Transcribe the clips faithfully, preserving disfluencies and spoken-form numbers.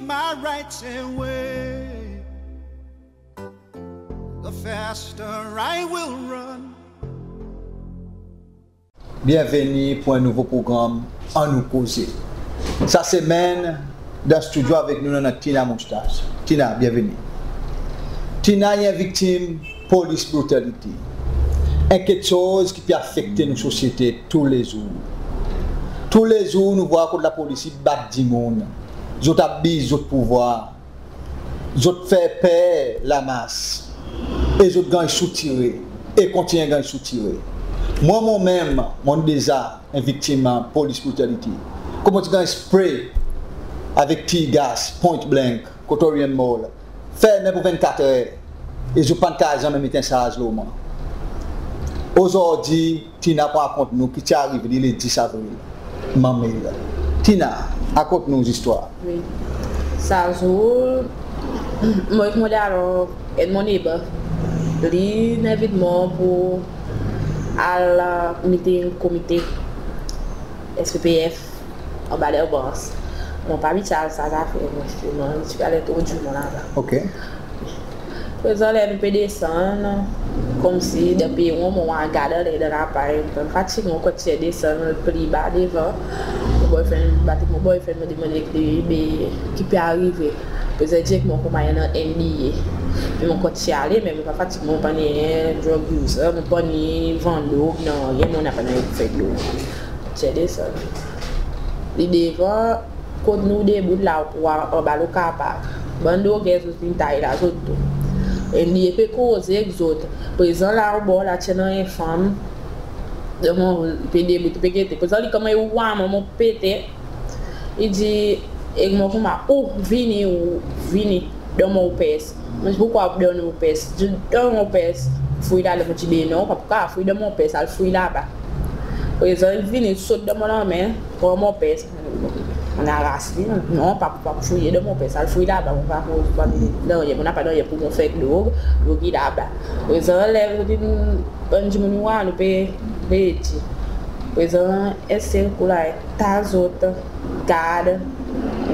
My rights away, the faster I will run. Byenveni pour en nouvo progranm Annou Koze. Sa semenn, dan stidyo avek nou, nou annan Tina Moustache. Tina, byenveni. Tina i en viktim police brutality. En keksoz ki pe afekte nou sosyete toulezour. Toulezour nou vwar kot lapolis i bat dimoun, zot abiz zot pouvwar, zot fer per lamas, e zot ganny soutire, e kontinyen ganny soutire. Mwan, mwan menm, mon deza en viktim police brutality. Kot mon ti ganny spray avek tear gas, point blank, kot Orient Mall, fermen pour vennkat er, e zot pa'n kapab zanmen met en sarz lo mwan. Ozordi, Tina pou rakont nou ki ti ariv li le dis avril, Manmil. Tina, rakont nou zistwar. Wi. Sa zour, mon ek mon dalon, en mon neighbor, li envit mwan pour al miting komite S P P F anba Larbans. Mon pa abitye al sa zafer, mon, mon ti pe al entrodwi mwan laba. OK. Prezan ler nou pe desann, konmsi dan peron, mon war gad anler dan lapay, mon fatig, mon kontinyen desann pli ba devan. Mon boyfriend, bat ek mon boyfriend, mon demande li, be, ki pe arive. Prezan i dir ek mwan konman i annan N D A. Me mon kontinyen ale, me mon pa fatig, mon pa ni drug user, mon pa ni vann drog, nanryen, mon napa nanryen pour fer ek drog. Ti desann. Li devan, kot nou debout la, ou war anba lo car park. Bann droger zot vin tay la, zot tou. E li pe koze ek zot. Prezan la, obor la, ti annan en fanm. Donk mon pe debout, pe gete. Prezan li konman i war mwan, mon pete. I dir ek mwan konman, ou vini, ou vini. Donn mwan ou pers. Mon dir, poukwa ou donn ou pers? Dir, donn mwan ou pers, fouy ladan. Mon dir, be non, pa pou kapab fouy dan mon pers, al fouy laba. Prezan i vini, sot dan mon lanmen, pran mon pers. Mon aras li, non, pa pou, pa pou fouye dan mon pers, al fouy laba, mon pa pou, pa pou, non, mon napa, non, pour mon fer ek drog, drog i laba. Prezan ler zot in, bann dimoun war nou pe redi. Prezan en sel kou la, ta zot gad,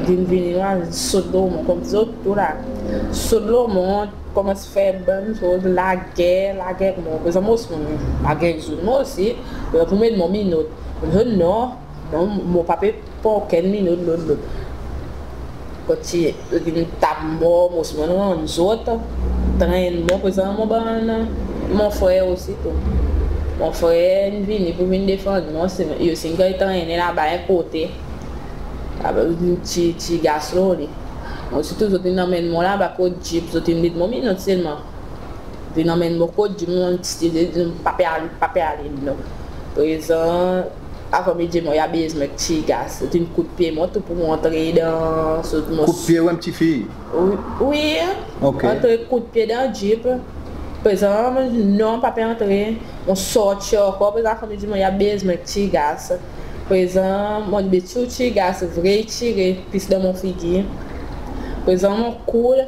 vin vini, war, sot lo mwan, konmsi zot tou la. Sot lo mwan, konmans fer bann soz, lager, lager ek mwan. Prezan mon osi, mon lager ek zot, mon osi, prezan pour met mon minot. Prezan non, non, mon pa pe pran okenn minot lot, lot. Kontinyen, zot in tap mwan, mon osi mon rann zot, trenn mwan, prezan mon bann, mon frer osi tou. Mon frer in vini pour vin defann mwan, se, i osi in ganny trennen laba en kote. Laba, ti, ti gas lo li. Mon osi tou, zot in anmenn mwan laba kot jeep, zot in met mon minot selman. Zot in anmenn mwan kot jeep, mon ti, ti, pa pe al, pa pe ale, non. Prezan, avan midi, mon i a bezwen met ti gas. Zot in kout pye mwan tou pour mon antre dan, sot mon... Kout pye ou en pti fiy? Wi, wi. OK. Antre kout pye dan jeep. Prezan, non, pa pe antre. Mon sorti ankor. Prezan, avan midi, mon i a bezwen met ti gas. Prezan, mon met ti, ti gas, vre i tire, plis dan mon figir. Prezan, mon koul.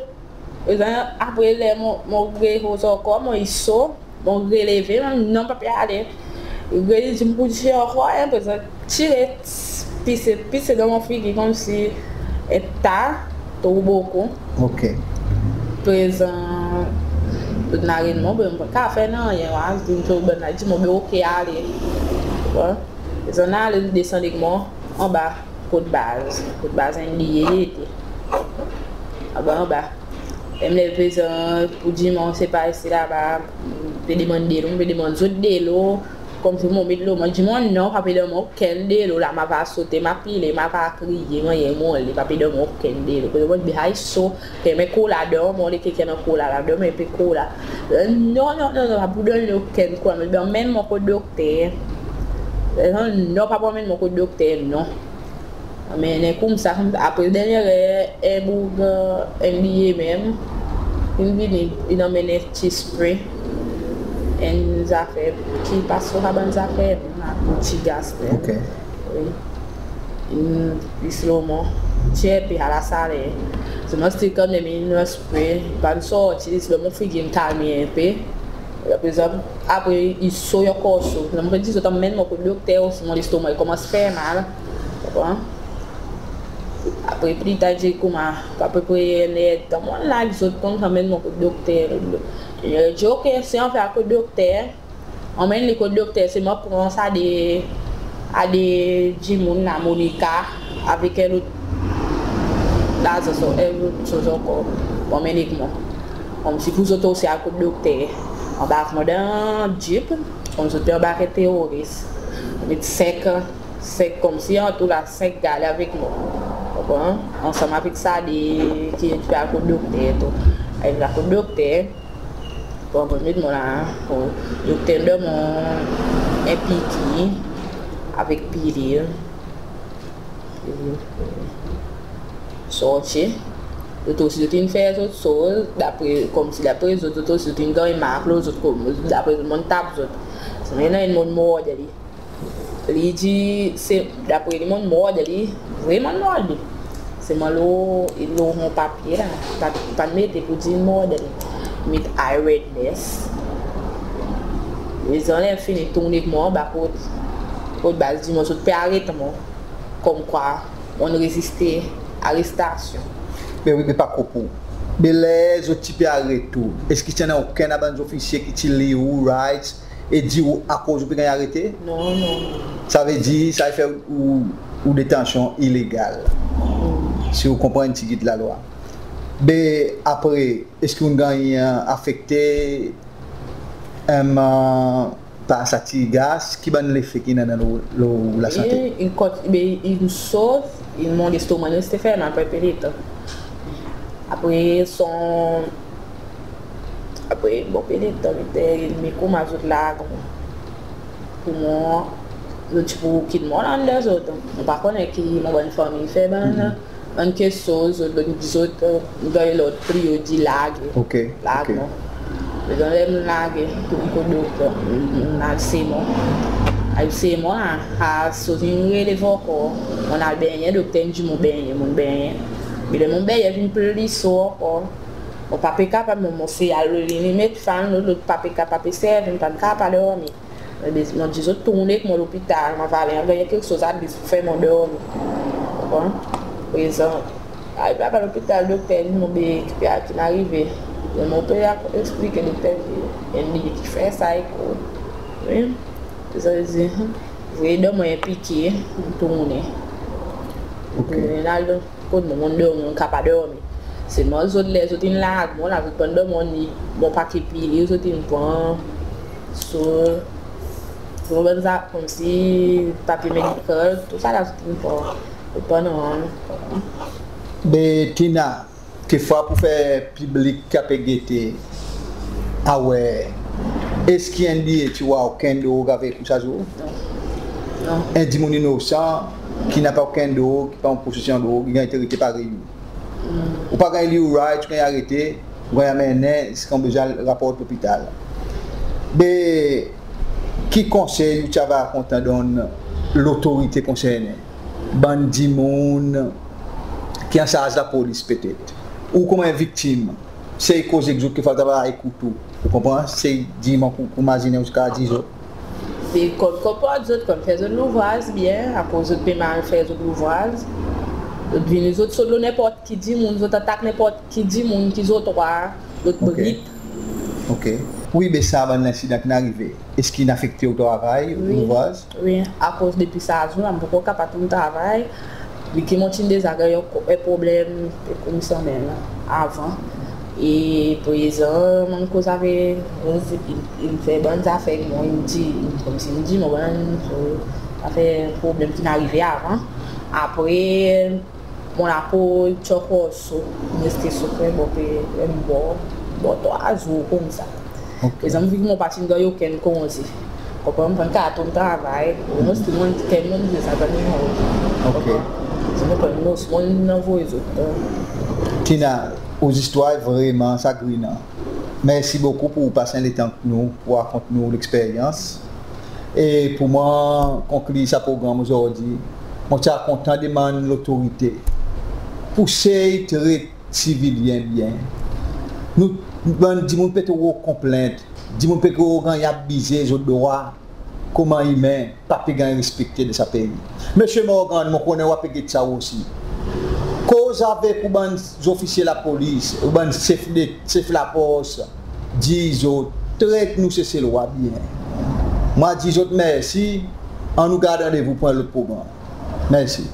Prezan, apre ler mon, mon repoze ankor, mon i so, mon releve, mon non, pa pe ale. Redi pour dir ankor, en, prezan, tire, pise, pise dan mon figir konmsi en ta, tro bokou. OK. Prezan, narin mon, be, mon pa kapab fer nanryen, war, dir mon, be, OK, ale. Bon. Prezan, ale, desann ek mwan anba kot baz, kot baz N D A i ete. Anba, anba. Menm ler prezan pour dir mwan, se pa isi laba, pe demann delo, pe demann zot delo, konmsi mon met lo mwan, dir mwan non, pa pe donn mwan okenn delo, larm ava sote, mon a pile, mon ava kriye, mon, mon, li pa pe donn mwan okenn delo. Prezan mon dir, be, ay so, ke met kola dan mwan, le keksoz annan kola ladan, mon pe kola. Non, non, non, non, pa pou donn li okenn kola, mon dir, be, anmenn mwan kot dokter. Non, non, pa pou anmenn mwan kot dokter, non. Anmenn koumsa, koumsa. Apre dernyen ler, en boug, e, N D A menm, in vini, in anmenn en ti spray, en zafer ki pas lo sa bann zafer, pour ti gas la. OK. Wi. In plis lo mwan, ti en pe a lasaler. Selman still kanmenm in spray, pa'n sorti, still mon figir in kalme en pe. Prezan, apre i so, i ankor so. Prezan mon pe dir zot anmenn mwan kot dokter osi, mon lestomak i konmans fer mal. Konpran? Apre pli tar i dir koumsa, apepre en erdtan mon la ek zot, konmsa anmenn mwan kot dokter. Li dir, ok, si annan fer kot dokter, anmenn li kot dokter, selman pran sa de, a de dimoun la, Monica, avek en lot, lazans, en lot soz ankor, pou anmenn ek mwan. Konmsi pour zot osi al kot dokter. Anbark mwan dan jeep, konmsi zot pe anbark en teroris. Met senk, senk, konmsi an tou la senk gard avek mwan. Konpran? Ansanm avek sa de ki ti pe al kot dokter tou. Ariv la kot dokter, pou anmenn mwan la, dokter donn mwan en pikir avek pilil. Sorti. Zot osi zot in fer zot soz, dapre, konmsi dapre zot, zot osi zot in ganny mark lo zot, dapre zot mon'n tap zot. Selman enn mon'n mord li. Li dir, se, dapre li mon'n mord li, vre mon'n mord li. Selman lo, lo mon papye la, pa, pa'n mete pour dir in mord li. Met eye redness. Prezan ler fini tourn ek mwan anba kot, kot baz dir mwan zot pe aret mwan. Konmkwa mon'n reziste arestasyon. Be wi, be pa konpran. Be ler zot ti pe aret ou, eski ti annan okenn bann zofisye ki ti lir ou rights e dir ou akoz ou pe ganny arete? Non, non. Savedir sa i fer ou, ou detansyon ilegal. Si ou konpran en tigit lalwa. Be apre, eski ou'n ganny, e, afekte, e, par sa tir gas, ki bann lefe ki'n annan lo, lo lasante? In, in kont, be, in sof, in, mon lestomak in reste fermen apre pe letan. Apre son, apre bon pe letan, letan in me koumsa zot larg mwan. Pour mwan, zot ti pou kit mwan la anndan zot. Mon pa konnen ki mon bann fanmir fer bann bann keksoz, zot, zot, zot, e, ganny lord pour yo dir large. Ok, larg mwan. Prezan ler mon'n large, tourn kot dokter, mon'n al se mwan. Al se mwan, a, soz in relev ankor. Mon'n al bennyen, dokter in dir mon bennyen, mon'n bennyen. Be ler mon bennyen vin pli so ankor. Mon pa pe kapab, mon, mon se al li, li met fan, lot, lot pa pe kapab, pa pe servi, mon pa'n kapab dormi. Be, mon dir zot tourn ek mwan lopital, mon ava al ganny keksoz at least pour fer mwan dormi. Konpran? Prezan, ariv laba lopital, dokter dir mwan be ki pe, ki'n arive. Be mon pe eksplike dokter ki, e li ki fer sa, ekout. Wi. Prezan li dir, vre, donn mwan en pikir, mon tournen. Ok. Mon tournen al kot mwan, mon dormi, mon kapab dormi. Selman zot, ler zot in larg mwan la, zot pa'n donn mwan ni, mon pake pilil zot in pran. So, so bann za, konmsi papye medikal, tou sa la zot in pran. Zot pa'n rann. Be Tina, kekfwa pour fer piblik ki pe gete, aware, eski N D A ti war okenn drog avek ou sa zour? Non. Non. En dimoun inosan, ki napa okenn drog, ki pa an posesyon drog, i ganny trete parey ou. Ou pa ganny lir ou rights, ou ganny arete, ou ganny anmennen ziska ou bezwen al raport lopital. Be ki konsey ou ti ava kontan donn lotorite konsernen, bann dimoun ki ansarz lapolis petet, ou konman en viktim, sey koz ek zot, kekfwa zot ava ekout ou, ou konpran? Sey dir mwan kou, kou mazinen ou ti kapab dir zot. Be kot, konport zot, konn fer zot louvraz byen, akoz zot pe mal fer zot louvraz. Zot vini, zot sot lo nenport ki dimoun, zot atak nenport ki dimoun ki zot war, zot brit. Ok. Wi, be sa bann lensidan ki'n arive, eski in afekte ou travay, ou louvraz? Wi, akoz depi sa zour la, mon pa ankor kapab tourn travay. Vi ki mon ti'n deza ganny en problenm, e konmsi menm avan. E prezan, mon koz avek, in, in fer bann zafer, mon, in dir, konmsi in dir mwan bann, so, zafer problenm ki'n arive avan. Apre, mon lapo ti ankor so, in reste so, bon, pe, bon, bon, trwa zour konmsa. Ok. Prezan, vi ki mon pa ti'n ganny okenn konze. Konpran, mon pa'n kapab tourn travay. Mon, si mon, kel mon dir sa, pa ni mwan. Ok. Si mon, pa ni mwan, si mon anvoy zot. Tina, ou zistwar vreman sagrinan. Mersi bokou pour ou pas letan avek nou, pour rakont nou leksperyans. E pour mwan konklir sa progranm ozordi, mon ti a kontan demann lotorite pour sey tret sivilyen byen. Nou, bann dimoun pe tro konplent, dimoun pe tro ganny abize zot drwa konman imen, pa pe ganny respekte dan sa pei. Msye Morgan, mon konnen ou pe get sa ou osi. koz avek ou bann zofisye lapolis, ou bann sef de, sef lapors, dir zot tret nou Seselwa byen. Mon a dir zot mersi, annou gard randevou pour en lot progranm. Mersi.